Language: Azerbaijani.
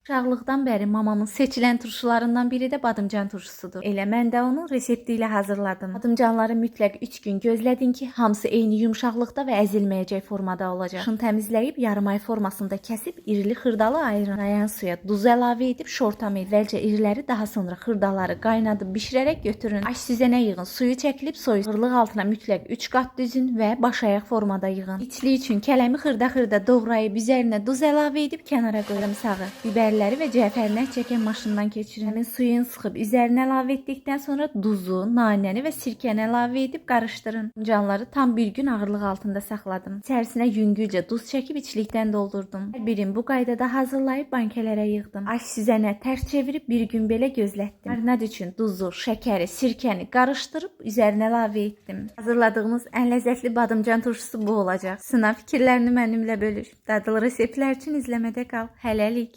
Uşaqlıqdan bəri mamamın seçilən turşularından biri də badımcan turşusudur. Elə mən də onun resepti ilə hazırladım. Badımcanları mütləq 3 gün gözlədin ki, hamısı eyni yumşaqlıqda və əzilməyəcək formada olacaq. Şın təmizləyib yarımay formasında kəsib irili xırdalı ayırın. Qayan suya duz əlavə edib şortam əvvəlcə iriləri, daha sonra xırdaları qaynadıb bişirərək götürün. Aş süzənə yığın. Suyu çəkilib soyun. Ağırlıq altına mütləq 3 qat düzün və baş ayaq formada yığın. İçli üçün kələmi xırda-xırda doğrayıb üzərinə duz əlavə edib kənara qoyun. Sarımsağı, biberləri və cəfərini ət çəkən maşından keçirin. Həmin suyun sıxıb üzərinə əlavə etdikdən sonra duzu, nanəni və sirkəni əlavə edib qarışdırın. Canları tam bir gün ağırlıq altında saxladım. İçərisinə yüngülcə duz çəkib içlikdən doldurdum. Hər birini bu qaydada hazırlayıb bankələrə yığdım. Aş süzənə tərs çevirib bir gün belə gözlətdim. Marinad üçün duzu, şəkəri, sirkəni qarışdırıb üzərinə əlavə etdim. Hazırladığımız ən ləzzətli badımcan turşusu bu olacaq. Sınav fikirlərini mənimlə bölüş. Dadlı reseptlər üçün izləmədə qal. Hələlik.